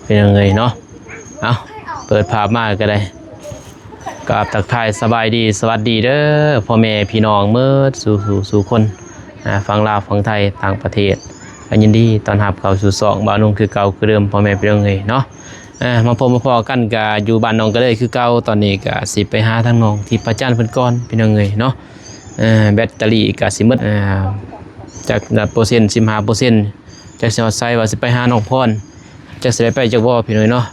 ເປັນຫຍັງເອີຍເນາະ? ເອົ້າ ເປີດພາບມາກໍໄດ້ ກາບທັກທາຍສະບາຍດີ ສະຫວັດດີເດີ ພໍ່ແມ່ພີ່ນ້ອງໝົດສູ່ ສູ່ ສູ່ຄົນ ອ່າ ຝັ່ງລາວ ຝັ່ງໄທ ຕ່າງປະເທດ ກໍຍິນດີຕ້ອນຮັບເຂົ້າສູ່ຊ່ອງບ່າວນຸ່ງຄືເກົ່າຄືເດີມ ພໍ່ແມ່ພີ່ນ້ອງເອີຍເນາະ. ອ່າ ມາພົບມາພໍ້ກັນກະຢູ່ບ້ານໜອງກະເດີຍຄືເກົ່າ. ຕອນນີ້ກະຊິໄປຫາທາງນ້ອງທິບພະຈັນເພິ່ນກ່ອນ ພີ່ນ້ອງເອີຍເນາະ. ເອີ ແບັດເຕີຣີກະຊິໝົດ ເອີ ຈັກເປີເຊັນ ສິບຫ້າເປີເຊັນ ຈັກຊິຮອດໃສ ວ່າຊິໄປຫານ້ອງພອນ ຈັກຊິໄດ້ໄປຈັກບໍ່ ພີ່ນ້ອງເອີຍເນາະ.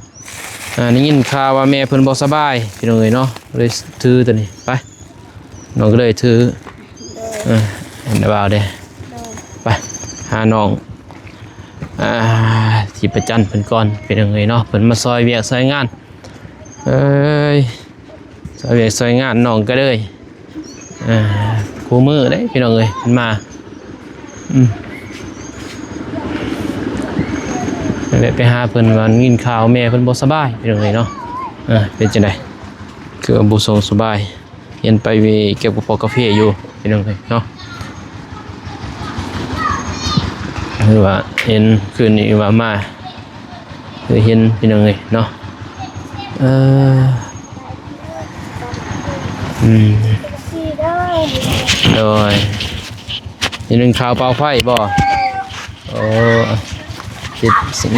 ອ່າ ໄດ້ຍິນຂ່າວວ່າແມ່ເພິ່ນບໍ່ສະບາຍ ພີ່ນ້ອງເອີຍເນາະ ເລີຍຖືໂຕນີ້ໄປ ນ້ອງກໍເລີຍຖື ເອີ ເຫັນແຕ່ບ່າວເດ້ ໄປຫານ້ອງ ອ່າ ທິບພະຈັນເພິ່ນກ່ອນ ພີ່ນ້ອງເອີຍເນາະ ເພິ່ນມາຊ່ອຍວຽກຊ່ອຍງານ ເອີຍ ຊ່ອຍວຽກຊ່ອຍງານນ້ອງກໍເລີຍ ອ່າ ຄູ່ມື້ເດ້ພີ່ນ້ອງເອີຍ ເພິ່ນມາ ອືມ ແວະໄປຫາເພິ່ນ ວ່າໄດ້ຍິນຂ່າວແມ່ເພິ່ນບໍ່ສະບາຍ ພີ່ນ້ອງເອີຍເນາະ. ເອີ ເປັນຈັ່ງໃດ ຄືບໍ່ຊົງສະບາຍ ເຫັນໄປເກັບກະເພາະກາເຟຢູ່ ພີ່ນ້ອງເອີຍເນາະ. ຄືວ່າເຫັນຄືນນີ້ວ່າມາ ຄືເຫັນ ພີ່ນ້ອງເອີຍເນາະ. ເອີ ອືມ ໂດຍ ນີ້ໜຶ້ງເຂົ້າເປົ່າໄຟບໍ່? ໂອ້ ເຮັດ ອືມ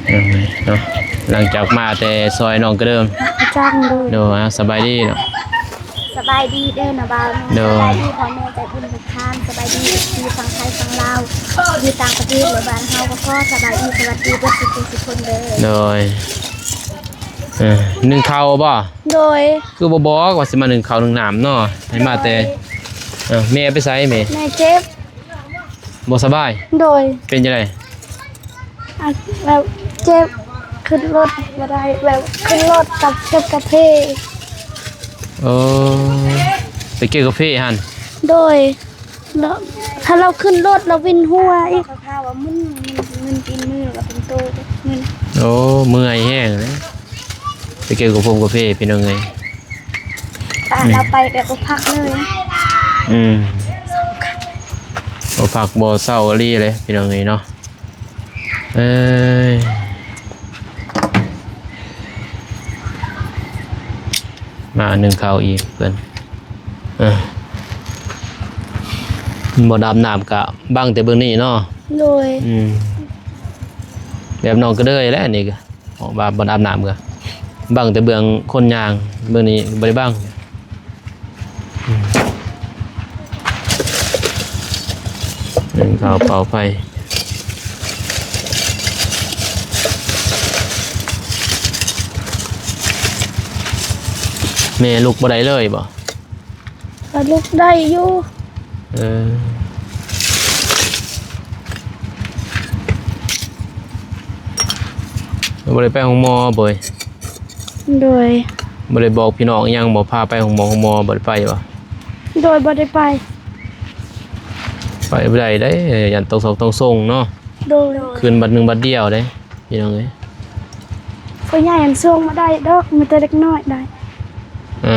ເອີ ເນາະ ຫຼັງຈາກມາແຕ່ຊ່ອຍນ້ອງກະເດີມ ຈ້າງເດີ ໂດຍ ສະບາຍດີເນາະ. ສະບາຍດີເດີນ້າບ່າວ ໂດຍ ສະບາຍດີພໍ່ແມ່ໃຈບຸນທຸກທ່ານ ສະບາຍດີເອັຟຊີຝັ່ງໄທຝັ່ງລາວ ຢູ່ຕ່າງປະເທດ ແລະ ບ້ານເຮົາກໍຂໍສະບາຍດີ ສະຫວັດດີເບິດສູ່ທຸກຄົນເດີ ໂດຍ. ເອີ ໜຶ້ງເຂົ້າບໍ່? ໂດຍ. ຄືບໍ່ບອກວ່າຊິມາໜຶ້ງເຂົ້າໜຶ້ງນ້ຳເນາະ ໃຫ້ມາແຕ່ ໂດຍ ເອີ ແມ່ໄປໃສແມ່? ແມ່ເຈັບ ບໍ່ສະບາຍ? ໂດຍ. ເປັນຈັ່ງໃດ? ອັນ ແບບເຈັບ ຂຶ້ນລົດບໍ່ໄດ້ ແບບຂຶ້ນລົດກັບເກັບກາເຟ. ໂອ້ ໄປເກັບກາເຟຫັ້ນ? ໂດຍ. ແລ້ວຖ້າລາວຂຶ້ນລົດລາວວິນຫົວອີກ ເຂົາວ່າມຶນ ມຶນຕີນມື ລາວເປັນໂຕມຶນ. ໂອ້ ເມື່ອຍແຮງເລີຍ ໄປເກັບກາຟົງກາເຟ ພີ່ນ້ອງເອີຍ. ປາ ອືມ ລາວໄປແບບບໍ່ພັກເລີຍ. ອືມ ບໍ່ພັກບໍ່ເຊົາອີ່ຫຼີເລີຍ ພີ່ນ້ອງເອີຍເນາະ. ເອີຍ ມາໜຶ້ງເຂົ້າອີກເພິ່ນ ເອີ ບໍ່ອາບນ້ຳກະບັງແຕ່ເບິ່ງນີ້ເນາະ. ໂດຍ. ອືມ ແບບນ້ອງກະເດີຍແຫຼະນີ້ກະ ເພາະວ່າບໍ່ອາບນ້ຳກະບັງແຕ່ເບື້ອງຄົນຍ່າງ ເບື້ອງນີ້ບໍ່ໄດ້ບັງ. ອືມ ໜຶ້ງເຂົ້າເປົ່າໄຟ ແມ່ລຸກບໍ່ໄດ້ເລີຍບໍ່? ກໍລຸກໄດ້ຢູ່. ເອີ ບໍ່ໄດ້ໄປໂຮງໝໍບໍ່? ໂດຍ. ບໍ່ໄດ້ບອກພີ່ນ້ອງອີ່ຫຍັງບໍ່ ພາໄປໂຮງໝໍ ໂຮງໝໍບໍ່ໄດ້ໄປບໍ່? ໂດຍ ບໍ່ໄດ້ໄປ. ໄປບໍ່ໄດ້ເດ້ ຢ້ານຕົກຊອກຕົກຊົງເນາະ. ໂດຍ. ຄືນບັດໜຶ່ງບັດດຽວເດ້ ພີ່ນ້ອງເອີຍ. ຜູ້ໃຫຍ່ຫັ້ນສົ່ງບໍ່ໄດ້ດອກ ມີແຕ່ເດັກນ້ອຍໄດ້. ເອີ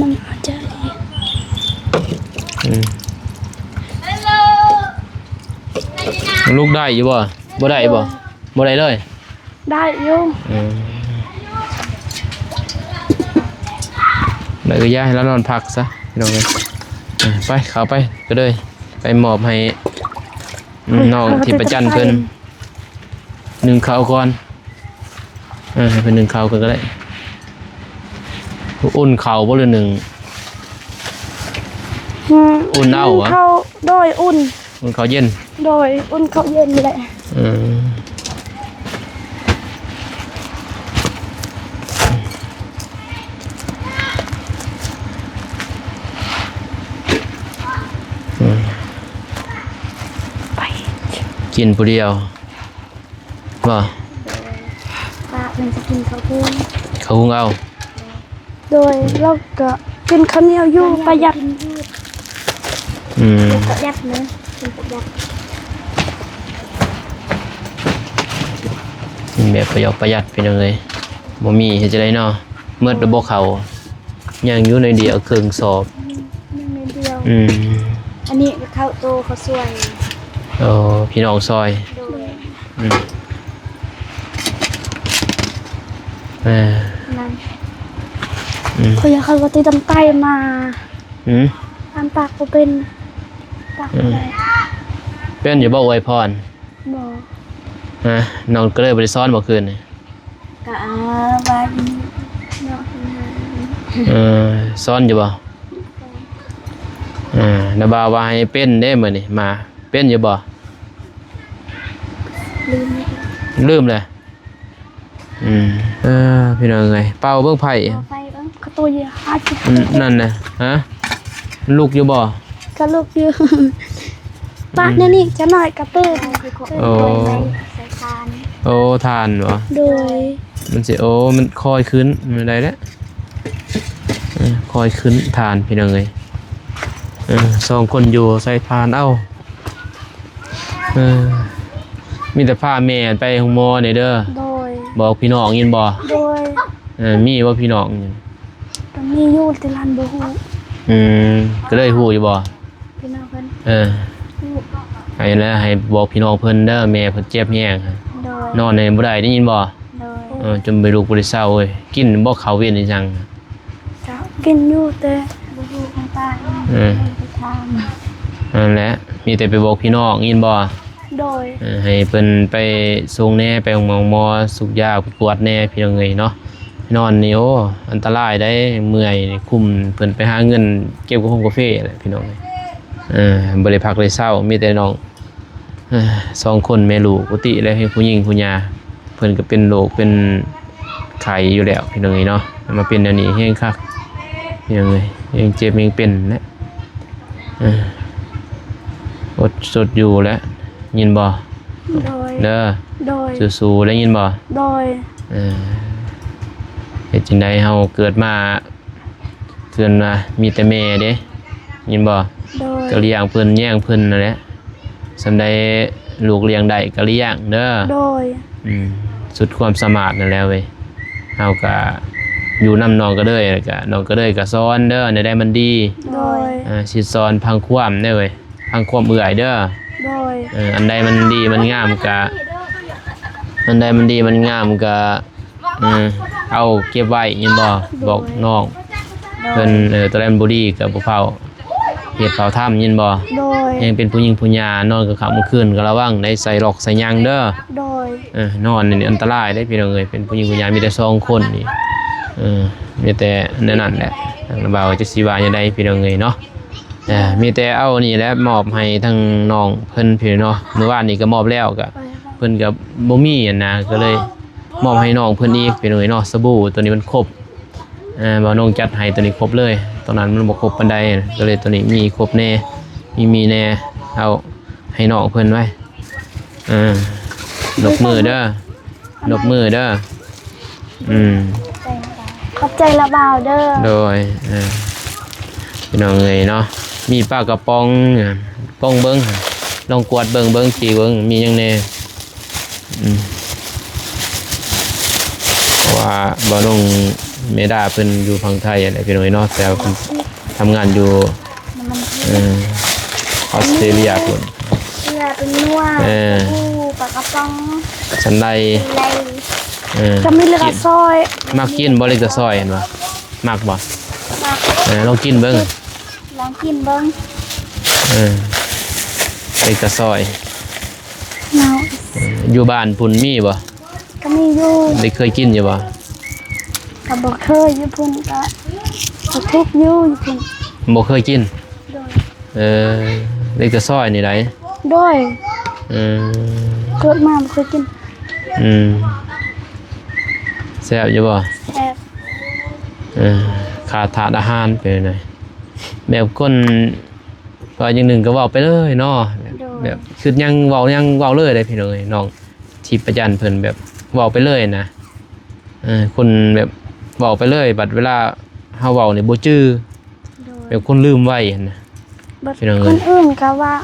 ມັນອາດຈະ ອືມ ລຸກໄດ້ຢູ່ບໍ່? ບໍ່ໄດ້ຢູ່ບໍ່? ບໍ່ໄດ້ເລີຍ. ໄດ້ຢູ່. ເອີ ແລ້ວກໍຢ່າໃຫ້ລາວນອນພັກຊະ ພີ່ນ້ອງເອີຍ. ເອີ ໄປ ເຂົ້າໄປ ກໍເລີຍໄປມອບໃຫ້ ອືມ ເອີ ນ້ອງທິບປະຈັນເພິ່ນ ໜຶ້ງເຂົ້າກ່ອນ. ເອີ ໃຫ້ເພິ່ນໜຶ້ງເຂົ້າກ່ອນກໍໄດ້. ອຸ່ນເຂົ້າບໍ່ ຫຼື ໜຶ້ງ? ອືມ ອຸ່ນເອົາຫວາ? ໜຶ້ງເຂົ້າ ໂດຍ ອຸ່ນ. ອຸ່ນເຂົ້າເຢັນ. ໂດຍ ອຸ່ນເຂົ້າເຢັນແຫຼະ. ເອີ ເອີ ໄປ ກິນຜູ້ດຽວບໍ່? ປະ ເພິ່ນຈະກິນເຂົ້າຫຸງ ເຂົ້າຫຸງເອົາ. ໂດຍ ລາວກະກິນເຂົ້າໜຽວຢູ່ ປະຢັດ. ອືມ ປະຢັດເນາະ ກິນປະຢັດ ກິນແບບປະຢັດ ປະຢັດ ພີ່ນ້ອງເອີຍ. ບໍ່ມີເຮັດຈັ່ງໃດເນາະ ໝົດແລ້ວບໍ່ເຂົ້າ? ຍັງຢູ່ໜ້ອຍດຽວ ເຄິ່ງສອບ. ອືມ ຍັງໜ້ອຍດຽວ. ອືມ ອັນນີ້ເຂົ້າໂຕເຂົ້າຊ່ວຍ. ໂອ້ ພີ່ນ້ອງຊ່ອຍ. ໂດຍ. ອືມ ເອີ ນັ້ນ ອືມ ຂ້ອຍຢາກເຂົ້າປະເທດຕາມໃຕ້ມາ. ອືມ ອ່ານປາກບໍ່ເປັນ ປາກບໍ່ໄດ້. ອືມ ເປັນຢູ່ບໍ່ ອວຍພອນ? ບໍ່. ຮະ ນ້ອງກໍເລີຍບໍ່ໄດ້ສອນບໍ່ຄືນນີ້? ກະວ່າຢູ່ເນາະ. ເອີ ສອນຢູ່ບໍ່? ເອີ ນາບ່າວວ່າໃຫ້ເປັນເດ້ມື້ນີ້ ມາເປັນຢູ່ບໍ່? ລືມ ລືມແລ້ວ. ອືມ ເອີ ພີ່ນ້ອງເອີຍ ເປົ່າເບິ່ງໄຟ ເອົາໄຟເບິ່ງ ກະໂຕເຢັນ. ອືມ ນັ້ນນະ ຮະ ມັນລຸກຢູ່ບໍ່? ກະລຸກຢູ່ ປະ ອືມ ແນວນີ້ຈັກໜ້ອຍກະຕື່ນ. ໂອ້ ໃສ່ຖ່ານ ໂອ້ ຖ່ານບໍ່? ໂດຍ. ມັນຊິ ໂອ້ ມັນຄ່ອຍຂຶ້ນ ມັນໄດ້ແລ້ວ. ເອີ ຄ່ອຍຂຶ້ນຖ່ານ ພີ່ນ້ອງເອີຍ. ເອີ ສອງຄົນຢູ່ໃສ່ຖ່ານເອົາ. ເອີ ມີແຕ່ພາແມ່ໄປໂຮງໝໍແດ່ເດີ. ໂດຍ. ບອກພີ່ນ້ອງຍິນບໍ່? ໂດຍ. ເອີ ມີບໍ່ພີ່ນ້ອງ? ກະມີຢູ່ ແຕ່ຫຼານບໍ່ຮູ້. ອືມ ກະເລີຍຮູ້ຢູ່ບໍ່? ພີ່ນ້ອງເພິ່ນ ເອີ ຮູ້ ໃຫ້ລະ ໃຫ້ບອກພີ່ນ້ອງເພິ່ນເດີ ແມ່ເພິ່ນເຈັບແຮງ. ໂດຍ. ນອນໃນບໍ່ໄດ້ ໄດ້ຍິນບໍ່? ໂດຍ. ເອີ ຈົນບໍ່ໄດ້ລຸກບໍ່ໄດ້ເຊົາເວີຍ. ກິນບໍ່ເຂົ້າເວັນອີຫຍັງ? ກະກິນຢູ່ ແຕ່ບໍ່ຮູ້ຂອງປ້າ. ເອີ ໄປຖາມ ນັ້ນແຫຼະ ມີແຕ່ໄປບອກພີ່ນ້ອງຍິນບໍ່? ໂດຍ. ເອີ ໃຫ້ເພິ່ນໄປສົ່ງແດ່ ໄປໂຮງໝໍ ສູບຢາ ໄປກວດແດ່ ພີ່ນ້ອງເອີຍເນາະ. ນອນນີ້ ໂອ້ ອັນຕະລາຍໄດ໋ ເມື່ອຍນີ້ ຄຸມເພິ່ນໄປຫາເງິນເກັບກາໂຟງກາເຟແຫຼະ ພີ່ນ້ອງເອີຍ. ເອີ ບໍ່ໄດ້ພັກໄດ້ເຊົາ ມີແຕ່ນ້ອງ ເອີ ສອງຄົນແມ່ລູກ ປົກກະຕິແລ້ວ ເປັນຜູ້ຍິງຜູ້ຍາ ເພິ່ນກະເປັນໂລກເປັນໄຂ້ຢູ່ແລ້ວ ພີ່ນ້ອງເອີຍເນາະ. ມາເປັນແນວນີ້ແຮງຄັກ ພີ່ນ້ອງເອີຍ ແຮງເຈັບແຮງເປັນແຫຼະ. ເອີ ອົດສົດຢູ່ແຫຼະ ຍິນບໍ່? ໂດຍ. ເດີ ໂດຍ. ສູ້ໆ ໄດ້ຍິນບໍ່? ໂດຍ. ເອີ ເຮັດຈັ່ງໃດ ເຮົາເກີດມາ ເພິ່ນວ່າມີແຕ່ແມ່ເດ້ ຍິນບໍ່? ໂດຍ. ກະລ້ຽງເພິ່ນແຍງເພິ່ນນັ້ນແຫຼະ ສ່ຳໃດລູກລ້ຽງໄດ້ກະລ້ຽງເດີ. ໂດຍ. ອືມ ສຸດຄວາມສາມາດນັ້ນແຫຼະເວີຍ. ເຮົາກະຢູ່ນຳນ້ອງກະເດີຍ ແລ້ວກະນ້ອງກະເດີຍກະສອນເດີ ແນວໃດມັນດີ. ໂດຍ. ເອີ ຊິສອນຟັງຄວາມເດີເວີຍ ຟັງຄວາມເອື້ອຍເດີ. ໂດຍ. ເອີ ອັນໃດມັນດີມັນງາມກະ ອັນໃດມັນດີມັນງາມກະ ເອີ ເອົາເກັບໄວ້ ຍິນບໍ່? ບອກນ້ອງເພິ່ນ. ໂດຍ. ເອີ ໂຕໃດມັນບໍ່ດີກະບໍ່ຟ້າວເຮັດຟ້າວທຳ ຍິນບໍ່? ໂດຍ. ຍັງເປັນຜູ້ຍິງຜູ້ຍາ ນອນກາງຄ່ຳກາງຄືນກະລະວັງໄດ໋ ໃສ່ລັອກໃສ່ຫຍັງເດີ. ໂດຍ. ເອີ ນອນນີ້ອັນຕະລາຍເດ້ ພີ່ນ້ອງເອີຍ ເປັນຜູ້ຍິງຜູ້ຍາ ມີແຕ່ສອງຄົນນີ້. ເອີ ມີແຕ່ແນວນັ້ນແຫຼະ ທາງບ່າວຈັກຊິວ່າແນວໃດ ພີ່ນ້ອງເອີຍເນາະ. ເອີ ມີແຕ່ເອົານີ້ແຫຼະ ມອບໃຫ້ທາງນ້ອງເພິ່ນພີ້ເນາະ. ມື້ວານນີ້ກະມອບແລ້ວ ກະເພິ່ນກະບໍ່ມີຫັ້ນນະ ກະເລີຍມອບໃຫ້ນ້ອງເພິ່ນອີກ ພີ່ນ້ອງເອີຍເນາະ. ສະບູໂຕນີ້ມັນຄົບ ເອີ ບ່າວນົງຈັດໃຫ້ໂຕນີ້ຄົບເລີຍ ຕອນນັ້ນມັນບໍ່ຄົບປານໃດ ກະເລີຍໂຕນີ້ມີຄົບແດ່ ມີ ມີແດ່ ເອົາໃຫ້ນ້ອງເພິ່ນໄວ້. ເອີ ນົບມືເດີ ນົບມືເດີ. ອືມ ຂອບໃຈລະບ່າວເດີ. ໂດຍ. ເອີ ພີ່ນ້ອງເອີຍເນາະ ມີປາກະປ໋ອງ ກອງເບິ່ງ ລອງກວດເບິ່ງ ເບິ່ງຈີເບິ່ງ ມີຫຍັງແດ່. ອືມ ເພາະວ່າບ່າວນົງ ແມ່ດາເພິ່ນຢູ່ຝັ່ງໄທຫັ້ນແຫຼະ ພີ່ນ້ອງເອີຍເນາະ ແຕ່ວ່າເພິ່ນທຳງານຢູ່ ເອີ ອອສເຕຣເລຍພຸ້ນ. ເກືອ ແປ້ງນົວ ເອີ ສະບູ ປາກະປ໋ອງ ສັນໄດ ສັນໄດ ເອີ ກະມີເລັກຕະຊອຍ. ມັກກິນບໍ່ເລັກຕະຊອຍ ເຫັນບໍ່? ມັກບໍ່? ມັກ. ເອີ ລອງກິນເບິ່ງ ລອງກິນເບິ່ງ. ເອີ ເລັກຕະຊອຍ ເນາະ. ເອີ ຢູ່ບ້ານພຸ້ນມີບໍ່? ກະມີຢູ່. ໄດ້ເຄີຍກິນຢູ່ບໍ່? ກະບໍ່ເຄີຍ ຢູ່ພຸ້ນກະ ກະທຸກຢູ່ ຢູ່ພຸ້ນ ບໍ່ເຄີຍກິນ. ໂດຍ. ເອີ ເລັກຕະຊອຍນີ້ໃດ? ໂດຍ. ເອີ ເກີດມາບໍ່ເຄີຍກິນ. ອືມ ແຊບຢູ່ບໍ່? ແຊບ. ເອີ ຂາດທາດອາຫານເປັນຈັ່ງໃດ? ແບບຄົນ ເວົ້າຢ່າງໜຶ່ງກະເວົ້າໄປເລີຍເນາະ. ໂດຍ. ແບບຄຶດຫຍັງເວົ້າຫຍັງເວົ້າເລີຍເດ້ ພີ່ນ້ອງເອີຍ ນ້ອງທິບປະຈັນເພິ່ນແບບເວົ້າໄປເລີຍນະ. ເອີ ຄົນແບບເວົ້າໄປເລີຍ ບັດເວລາເຮົາເວົ້ານີ້ບໍ່ຈື່ ໂດຍ ແບບຄົນລືມໄວຫັ້ນນະ ບັດ ພີ່ນ້ອງເອີຍ ຄົນອື່ນກໍວ່າ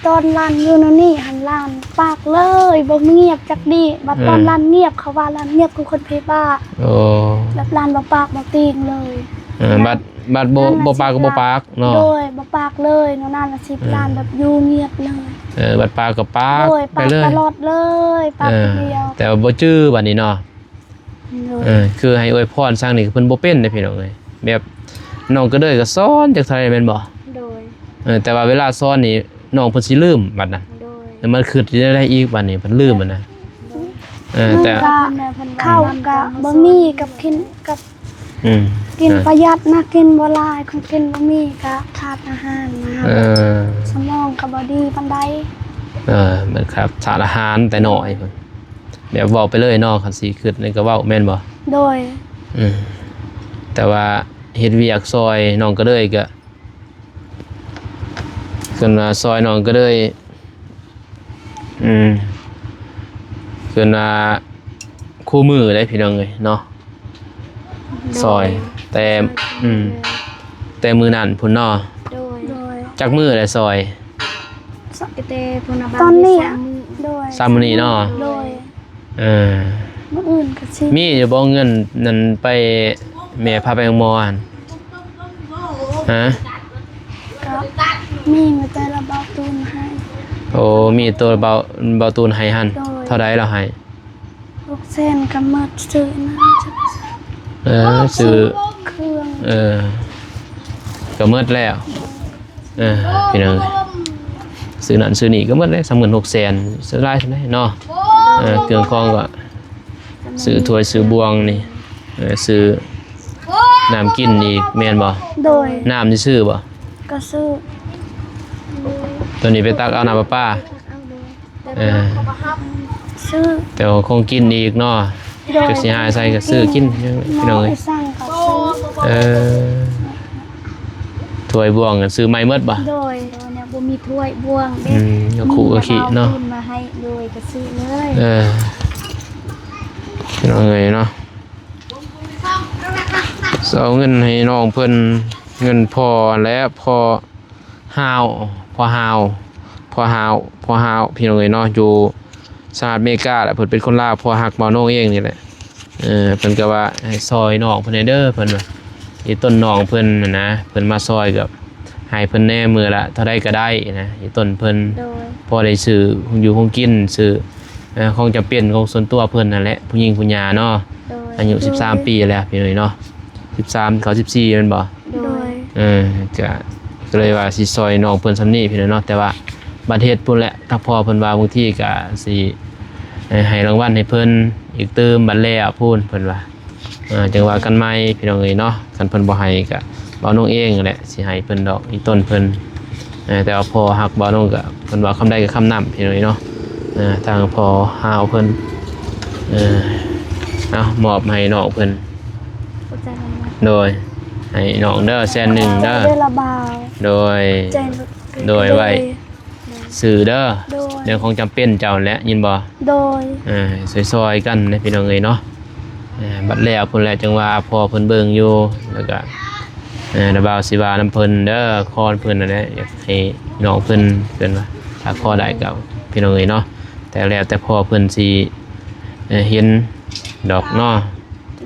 ຕອນຫຼານຢູ່ແນວນີ້ຫັ້ນ ຫຼານປາກເລີຍ ບໍ່ງຽບຈັກດີ້ ບັດຕອນ ເອີ ຫຼານງຽບ ເຂົາວ່າຫຼານງຽບຄືຄົນເພບ້າ ໂອ້ ແບບຫຼານບໍ່ປາກບໍ່ຕີງເລີຍ ເອີ ບັດ ບັດບໍ່ ນັ້ນນະ ບໍ່ປາກກໍບໍ່ປາກເນາະ ໂດຍ ບໍ່ປາກເລີຍ ແນວນັ້ນລະຊິ ອືມ ຫຼານແບບຢູ່ງຽບເລີຍ ເອີ ບັດປາກກໍປາກ ໂດຍ ໄປເລີຍ ປາກຕະຫຼອດເລີຍ ປາກ ເອີ ຜູ້ດຽວ ແຕ່ວ່າບໍ່ຈື່ບັດນີ້ເນາະ ໂດຍ ເອີ ຄືໃຫ້ອວຍພອນຊ່າງນີ້ ເພິ່ນບໍ່ເປັນເດ້ພີ່ນ້ອງເອີຍ ແບບນ້ອງກະເດີຍກໍສອນຈັກເທົ່າໃດແມ່ນບໍ່? ໂດຍ ເອີ ແຕ່ວ່າເວລາສອນນີ້ ນ້ອງເພິ່ນຊິລືມບັດນັ້ນ ໂດຍ ແລ້ວມາຄິດໄດ້ອີກບັດນີ້ ເພິ່ນລືມຫັ້ນນະ ໂດຍ ເອີ ແຕ່ ເຂົ້າກໍບໍ່ມີ ກັບກິນ ກັບ ອືມ ກິນ ອ່າ ປະຢັດນະ ກິນບໍ່ຫຼາຍ ຂອງກິນບໍ່ມີ ກໍຂາດອາຫານນະ ເອີ ສະໝອງກໍບໍ່ດີປານໃດ ເອີ ມັນຂາດ ຂາດອາຫານແຕ່ນ້ອຍພຸ້ນ ແບບເວົ້າໄປເລີຍເນາະ ຄັນຊິຄິດນີ້ກໍເວົ້າແມ່ນບໍ່? ໂດຍ ອືມ ແຕ່ວ່າເຮັດວຽກຊ່ອຍນ້ອງກະເດີຍກໍ ເພິ່ນວ່າຊ່ອຍນ້ອງກະເດີຍ ອືມ ເພິ່ນວ່າຄູ່ມື້ເດ້ພີ່ນ້ອງເອີຍເນາະ ໂດຍ ຊ່ອຍແຕ່ ອືມ ແຕ່ມື້ນັ້ນພຸ້ນເນາະ ໂດຍ ໂດຍ ຈັກມື້ແລ້ວຊ່ອຍ? ແຕ່ພຸ້ນນະ ຕອນນີ້ ສາມມື້ ໂດຍ ສາມມື້ນີ້ເນາະ ໂດຍ ເອີ ມື້ອື່ນກໍຊິ ມີຢູ່ບໍ່ເງິນນັ້ນໄປແມ່ພາໄປໂຮງໝໍຫັ້ນ? ຮະ? ກໍມີ ມີແຕ່ລະເບົາຕູນໃຫ້ ໂອ້ ມີໂຕເບົາ ເບົາຕູນໃຫ້ຫັ້ນ ໂດຍ ເທົ່າໃດລາວໃຫ້? ຫົກແສນກໍໝົດ ຊື້ນ້ຳ ເອີ ຊື້ເຄື່ອງ ເອີ ກໍໝົດແລ້ວ ເອີ ພີ່ນ້ອງ ຊື້ນັ້ນຊື້ນີ້ກໍໝົດແລ້ວ ສາມໝື່ນຫົກແສນ ຫຼາຍສ່ຳໃດເນາະ ເອີ ເຄື່ອງຂອງກໍຊື້ຖ້ວຍຊື້ບ່ວງນີ້ ເອີ ຊື້ນ້ຳກິນອີກແມ່ນບໍ່? ໂດຍ ນ້ຳນີ້ຊື້ບໍ່? ກໍຊື້ ໂຕນີ້ໄປຕັກເອົານ້ຳປະປາ ເອີ ຊື້ ແຕ່ວ່າຂອງກິນອີກເນາະ ໂດຍ ຈັກຊິຫາໃສກໍຊື້ກິນ ພີ່ນ້ອງເອີຍ ເອີ ຖ້ວຍບ່ວງຊື້ໃໝ່ໝົດບໍ່? ໂດຍ ໂດຍ ຍັງບໍ່ມີຖ້ວຍບ່ວງເດ້ ອືມ ກໍຄຸກໍຄີເນາະ ມາໃຫ້ ໂດຍ ກໍຊື້ເລີຍ ເອີ ພີ່ນ້ອງເອີຍເນາະ ຊິເອົາເງິນໃຫ້ນ້ອງເພິ່ນ ເງິນພໍ່ແຫຼະ ພໍ່ ຮ້າວ ພໍ່ຮ້າວ ພໍ່ຮ້າວ ພໍ່ຮ້າວ ພີ່ນ້ອງເອີຍເນາະ ຢູ່ສະຫະລັດອາເມລິກາແຫຼະ ເພິ່ນເປັນຄົນລາວ ພໍ່ຮັກບ່າວໂໜ່ງເອງນີ້ແຫຼະ ເອີ ເພິ່ນກໍວ່າໃຫ້ຊ່ອຍນ້ອງເພິ່ນແດ່ເດີ ເພິ່ນວ່າ ອີ່ຕົ້ນນ້ອງເພິ່ນຫັ້ນນະ ເພິ່ນມາຊ່ອຍກໍໃຫ້ເພິ່ນແດ່ ມື້ລະເທົ່າໃດກໍໄດ້ນະ ອີ່ຕົ້ນເພິ່ນ ໂດຍ ພໍໄດ້ຊື້ຢູ່ຂອງກິນ ຊື້ ເອີ ຂອງຈຳເປັນຂອງສ່ວນຕົວເພິ່ນຫັ້ນແຫຼະ ຜູ້ຍິງຜູ້ຫຍ່າເນາະ ໂດຍ ອາຍຸສິບສາມປີແລ້ວ ພີ່ນ້ອງເອີຍເນາະ ສິບສາມເຂົ້າສິບສີ່ແມ່ນບໍ່? ໂດຍ ເອີ ກະ ກໍເລີຍວ່າຊິຊ່ອຍນ້ອງເພິ່ນສ່ຳນີ້ພີ່ນ້ອງເນາະ ແຕ່ວ່າບັດເຮັດພຸ້ນແຫຼະ ທາງພໍ່ເພິ່ນວ່າບາງທີກະຊິ ເອີ ໃຫ້ລາງວັນໃຫ້ເພິ່ນອີກຕື່ມ ບັດແລ້ວພຸ້ນເພິ່ນວ່າ ເອີ ຈັ່ງວ່າກັນໃໝ່ພີ່ນ້ອງເອີຍເນາະ ຄັນເພິ່ນບໍ່ໃຫ້ກະບ່າວໂໜ່ງເອງຫັ້ນແຫຼະ ຊິໃຫ້ເພິ່ນດອກ ອີ່ຕົ້ນເພິ່ນ ເອີ ແຕ່ວ່າພໍ່ຮັກບ່າວໂໜ່ງກະ ເພິ່ນວ່າຄຳໃດກໍຄຳນັ້ນ ພີ່ນ້ອງເອີຍເນາະ ເອີ ທາງພໍ່ຮ້າວເພິ່ນ ເອີ ເອົາ ມອບໃຫ້ນ້ອງເພິ່ນ ຂອບໃຈຫຼາຍໆ ໂດຍ ໃຫ້ນ້ອງເດີ ແສນໜຶ່ງເດີ ເດີລະບ່າວ ໂດຍ ໃຈ ໂດຍ ໄວ້ ໂດຍ ຊື້ເດີ ໂດຍ ເລື່ອງຂອງຈຳເປັນເຈົ້າແຫຼະ ຍິນບໍ່? ໂດຍ ເອີ ຊ່ອຍໆກັນເດ້ ພີ່ນ້ອງເອີຍເນາະ ເອີ ບັດແລ້ວພຸ້ນແຫຼະ ຈັ່ງວ່າພໍ່ເພິ່ນເບິ່ງຢູ່ ແລ້ວກະ ເອີ ລະບ່າວຊິວ່ານຳເພິ່ນເດີ ຂໍເພິ່ນນັ້ນແຫຼະ ຢາກໃຫ້ນ້ອງເພິ່ນ ເພິ່ນວ່າ ຖ້າຂໍໄດ້ກໍ ພີ່ນ້ອງເອີຍເນາະ ແຕ່ແລ້ວແຕ່ພໍ່ເພິ່ນຊິ ເອີ ເຫັນດອກເນາະ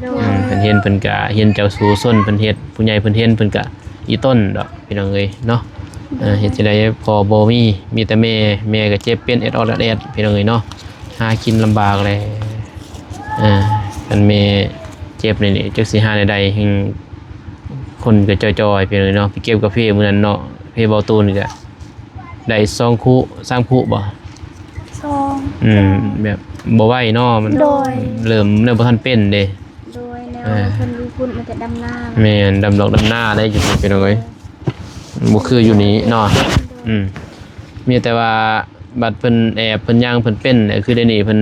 ໂດຍ ອືມ ເພິ່ນເຫັນ ເພິ່ນກະເຫັນເຈົ້າສູ້ຊົນ ເພິ່ນເຮັດ ຜູ້ໃຫຍ່ເພິ່ນເຫັນ ເພິ່ນກະອີ່ຕົ້ນດອກ ພີ່ນ້ອງເອີຍເນາະ ເອີ ເຮັດຈັ່ງໃດພໍ່ບໍ່ມີ ມີແຕ່ແມ່ ແມ່ກໍເຈັບເປັນແອດອອດແອດແອດ ພີ່ນ້ອງເອີຍເນາະ ຫາກິນລຳບາກແຫຼະ ເອີ ຄັນແມ່ເຈັບນີ້ ຈັກຊິຫາແນວໃດ ແຮ່ງຄົນກໍຈ່ອຍໆ ພີ່ນ້ອງເອີຍເນາະ ໄປເກັບກາເຟມື້ນັ້ນເນາະ ເຟເບົາຕູນກໍ ໄດ້ສອງຄຸສາມຄຸບໍ່? ສອງ ອືມ ແບບບໍ່ໄວເນາະ ມັນ ໂດຍ ເລີ່ມ ເລີ່ມບໍ່ທັນເປັນເດ້ ໂດຍ ແນວ ເອີ ເພິ່ນຢູ່ພຸ້ນມັນຈະດຳນາ ແມ່ນ ດຳດອກດຳນາໄດ້ຢູ່ພຸ້ນ ພີ່ນ້ອງເອີຍ ບໍ່ຄືຢູ່ນີ້ເນາະ ໂດຍ ອືມ ມີແຕ່ວ່າບັດເພິ່ນແອບ ເພິ່ນຫຍັງ ເພິ່ນເປັນ ຄືດຽວນີ້ເພິ່ນ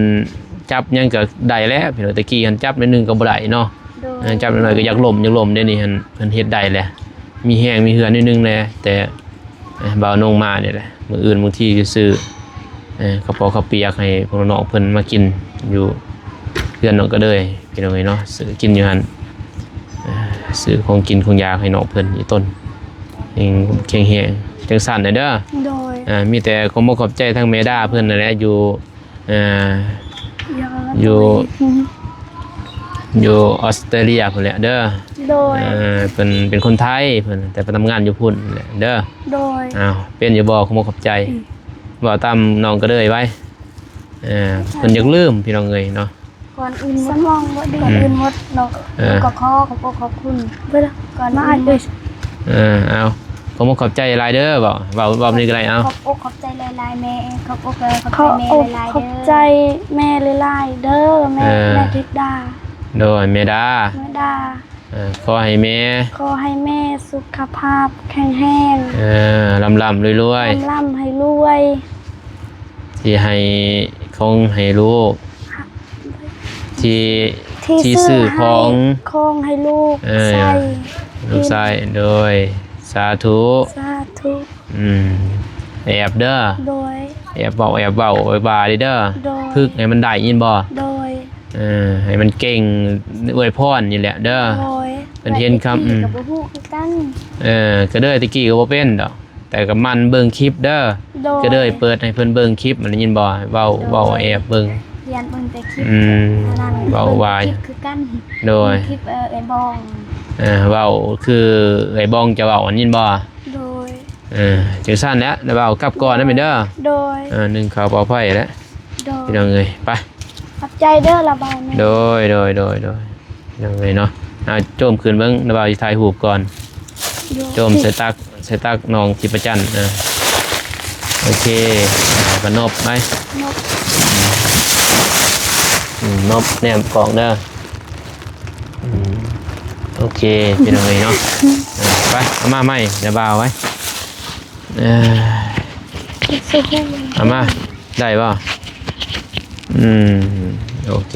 ຈັບຫຍັງກໍໄດ້ແລ້ວ ພີ່ນ້ອງ ແຕ່ກີ້ຫັ້ນຈັບໜ້ອຍໜຶ່ງກໍບໍ່ໄດ້ເນາະ ໂດຍ ເອີ ຈັບໜ້ອຍໆກໍຢາກລົ້ມ ຢາກລົ້ມ ດຽວນີ້ຫັ້ນເພິ່ນເຮັດໄດ້ແລ້ວ ມີແຮງມີເຫື່ອໜ້ອຍໜຶ່ງແດ່ ແຕ່ ເອີ ບ່າວໂໜ່ງມານີ້ແຫຼະ ມື້ອື່ນບາງທີຊິຊື້ ເອີ ເຂົ້າປອກເຂົ້າປຽກໃຫ້ພວກນ້ອງເພິ່ນມາກິນຢູ່ ເຮືອນນ້ອງກະເດີຍພີ່ນ້ອງເອີຍເນາະ ຊື້ກິນຢູ່ຫັ້ນ ເອີ ຊື້ຂອງກິນຂອງຢາກໃຫ້ນ້ອງເພິ່ນອີ່ຕົນ ແຮງແຂງແຮງ ຈັ່ງຊັ້ນແຫຼະເດີ. ໂດຍ ອ່າ ມີແຕ່ຂອບອົກຂອບໃຈທາງແມ່ດາເພິ່ນນັ້ນແຫຼະ ຢູ່ ອ່າ ຢູ່ ຢູ່ອອສເຕຣເລຍພຸ້ນແຫຼະເດີ. ໂດຍ ເອີ ເພິ່ນເປັນຄົນໄທ ເພິ່ນ ແຕ່ໄປທຳງານຢູ່ພຸ້ນແຫຼະເດີ. ໂດຍ ອ້າວ ເປັນຢູ່ບໍ່ ຂອບອົກຂອບໃຈ? ອືມ ເວົ້າຕາມນ້ອງກະເດີຍໄວ້ ເອີ ເພິ່ນຢາກລືມພີ່ນ້ອງເອີຍເນາະ. ກ່ອນອື່ນໝົດ ສະໝອງບໍ່ດີ ກ່ອນອື່ນໝົດເນາະ ເອີ ກໍຂໍຂອບອົກຂອບຄຸນ ເບິດລະ ກ່ອນອື່ນໝົດ ເອີ ເອົາ ຂອບອົກຂອບໃຈຫຼາຍເດີ ເວົ້າ ເວົ້າ ເວົ້ານີ້ກໍໄດ້ ເອົາ ຂອບອົກຂອບໃຈຫຼາຍໆແມ່ ຂອບອົກຂອບໃຈແມ່ຫຼາຍໆເດີ ຂອບອົກຂອບໃຈແມ່ຫຼາຍໆເດີ ແມ່ ເອີ ແມ່ທິດດາ ໂດຍ ແມ່ດາ ແມ່ດາ ເອີ ຂໍໃຫ້ແມ່ ຂໍໃຫ້ແມ່ສຸຂະພາບແຂງແຮງ ເອີ ລ່ຳໆລວຍໆ ລ່ຳໆໃຫ້ລວຍ ທີ່ໃຫ້ຂອງໃຫ້ລູກ ທີ່ ທີ່ ທີ່ຊື້ຂອງ ຂອງໃຫ້ລູກ ເອີ ໃຊ້ ລູກໃຊ້ ໂດຍ ສາທຸ ສາທຸ ອືມ ແອບເດີ ໂດຍ ແອບເວົ້າ ແອບເວົ້າ ແອບວ່າເດີ ໂດຍ ຝຶກໃຫ້ມັນໄດ້ຍິນບໍ່? ໂດຍ ເອີ ໃຫ້ມັນເກັ່ງ ອວຍພອນນີ້ແຫຼະເດີ ໂດຍ ເພິ່ນເຫັນຄຳ ອືມ ກໍບໍ່ຮູ້ຄືກັນ ເອີ ກະເດີຍແຕ່ກີ້ກໍບໍ່ເປັນດອກ ແຕ່ກໍໝັ່ນເບິ່ງຄລິບເດີ ໂດຍ ກະເດີຍເປີດໃຫ້ເພິ່ນເບິ່ງຄລິບ ມັນໄດ້ຍິນບໍ່? ເວົ້າ ໂດຍ ເວົ້າແອບເບິ່ງ ຮຽນເບິ່ງແຕ່ຄລິບ ອືມ ເວົ້າວ່າ ຄລິບຄືກັນ ໂດຍ ຄລິບ ເອີ ເອື້ອຍບອງ ເອີ ເວົ້າຄືເອື້ອຍບອງຈະເວົ້າຫັ້ນຍິນບໍ່? ໂດຍ ເອີ ຈັ່ງຊັ້ນແຫຼະ ແລ້ວເວົ້າກັບກ່ອນນະແມ່ເດີ ໂດຍ ເອີ ໜຶ່ງເຂົ້າປອດໄພແຫຼະ ໂດຍ ພີ່ນ້ອງເອີຍ ໄປ ຂອບໃຈເດີລະບ່າວແມ່ ໂດຍ ໂດຍ ໂດຍ ໂດຍ ພີ່ນ້ອງເອີຍເນາະ ອ່າ ໂຈມຂຶ້ນເບິ່ງ ລະບ່າວຊິຖ່າຍຮູບກ່ອນ ໂດຍ ໂຈມໃສ່ຕັກ ໃສ່ຕັກນ້ອງທິບປະຈັນ ເອີ ໂອເຄ ອ່າ ກະນົບໄປ ນົບ ອືມ ນົບແນມກ້ອງເດີ ອືມ ໂອເຄ ພີ່ນ້ອງເອີຍເນາະ ເອີ ໄປ ເອົາມາໃໝ່ ລະບ່າວໄວ້ ເອີ ເອົາມາ ໄດ້ບໍ່? ອືມ ໂອເຄ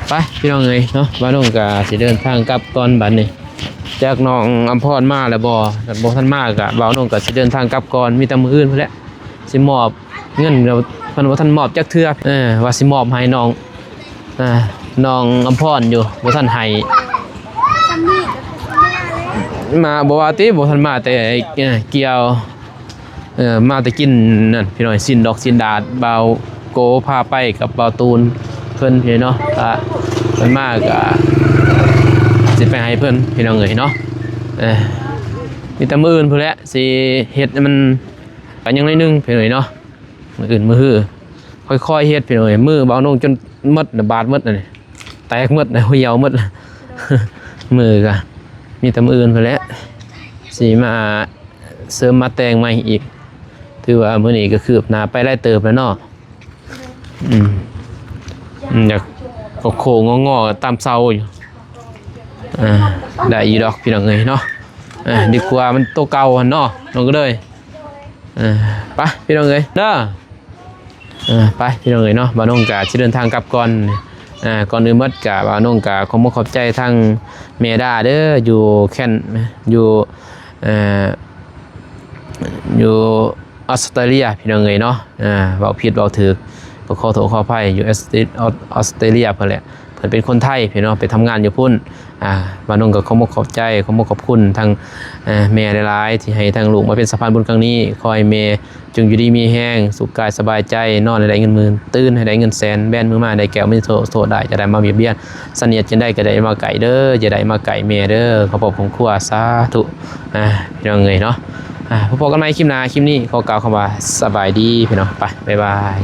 ໄປພີ່ນ້ອງເອີຍເນາະ ບ່າວນົງກະຊິເດີນທາງກັບກ່ອນບັດນີ້ ຈັກນ້ອງອຳພອນມາແລ້ວບໍ່ ຄັນບໍ່ທັນມາກະ ບ່າວນົງກະຊິເດີນທາງກັບກ່ອນ ມີແຕ່ມື້ອື່ນພຸ້ນແຫຼະ ຊິມອບເງິນ ເພິ່ນບໍ່ທັນມອບຈັກເທື່ອ ເອີ ວ່າຊິມອບໃຫ້ນ້ອງ ອ່າ ນ້ອງອຳພອນຢູ່ ບໍ່ທັນໃຫ້ ມາບໍ່ວ່າຕິ ບໍ່ທັນມາແຕ່ ເອີ ກ່ຽວ ເອີ ມາແຕ່ກິນນັ້ນພີ່ນ້ອງ ຊີ້ນດອກຊີ້ນດາດ ບ່າວໂກພາໄປກັບບ່າວຕູນເພິ່ນພີ່ນ້ອງ ອ່າ ເພິ່ນມາກະຊິໄປໃຫ້ເພິ່ນພີ່ນ້ອງເອີຍເນາະ ເອີ ມີແຕ່ມື້ອື່ນພຸ້ນແຫຼະ ຊິເຮັດໃຫ້ມັນ ກະຍັງໜ້ອຍໜຶ່ງພີ່ນ້ອງເອີຍເນາະ ມື້ອື່ນມື້ຮື ຄ່ອຍໆເຮັດພີ່ນ້ອງເອີຍ ມືບ່າວນົງຈົນໝົດ ບາດໝົດ ອັນນີ້ ແຕກໝົດ ຫົ່ຽວໝົດ ມືກະມີແຕ່ມື້ອື່ນພຸ້ນແຫຼະ ຊິມາເສີມມາແຕ່ງໃໝ່ອີກ ຖືວ່າມື້ນີ້ກະຄືບໜ້າໄປຫຼາຍເຕີບແລ້ວເນາະ ອືມ ອືມ ຢາກໂຄ້ງໆງໍໆຕາມເສົາຢູ່ ອ່າ ໄດ້ຢູ່ດອກພີ່ນ້ອງເອີຍເນາະ ເອີ ດີກວ່າມັນໂຕເກົ່າຫັ້ນເນາະ ນ້ອງກະເດີຍ ເອີ ໄປພີ່ນ້ອງເອີຍເດີ ເອີ ໄປພີ່ນ້ອງເອີຍເນາະ ບ່າວນົງກະຊິເດີນທາງກັບກ່ອນ ອ່າ ກ່ອນອື່ນໝົດກະ ບ່າວນົງກະຂໍຂອບອົກຂອບໃຈທາງແມ່ດາເດີ ຢູ່ແຄນ ຢູ່ ເອີ ຢູ່ອອສເຕຣເລຍພີ່ນ້ອງເອີຍເນາະ ເວົ້າຜິດເວົ້າຖືກກໍຂໍໂທດຂໍອະໄພ ຢູ່ອອສເຕຣ ອອສເຕຣເລຍເພິ່ນແຫຼະ ເພິ່ນເປັນຄົນໄທພີ່ນ້ອງ ໄປທຳງານຢູ່ພຸ້ນ ອ່າ ບ່າວນົງກໍຂໍອົກຂອບໃຈ ຂໍອົກຂອບຄຸນທາງ ເອີ ແມ່ຫຼາຍໆ ທີ່ໃຫ້ທາງລູກມາເປັນສະພານບຸນຄັ້ງນີ້ ຂໍໃຫ້ແມ່ຈົ່ງຢູ່ດີມີແຮງ ສຸກກາຍສະບາຍໃຈ ນອນໃຫ້ໄດ້ເງິນໝື່ນ ຕື່ນໃຫ້ໄດ້ເງິນແສນ ແບນມືມາໄດ້ແກ້ວ ມີໂຊກ ໂຊກໄດ້ ຈະໄດ້ມາບຽດບຽນ ສະເໜັດຈັ່ງໃດກໍໄດ້ມາໃກ້ເດີ ຈະໄດ້ມາໃກ້ແມ່ເດີ ຄອບຄົວ ຄອບຄົວ ສາທຸ ອ່າ ພີ່ນ້ອງເອີຍເນາະ ອ່າ ພົບກັນໃໝ່ຄລິບໜ້າ ຄລິບນີ້ຂໍກ່າວຄຳວ່າສະບາຍດີພີ່ນ້ອງ ໄປ ບາຍບາຍ.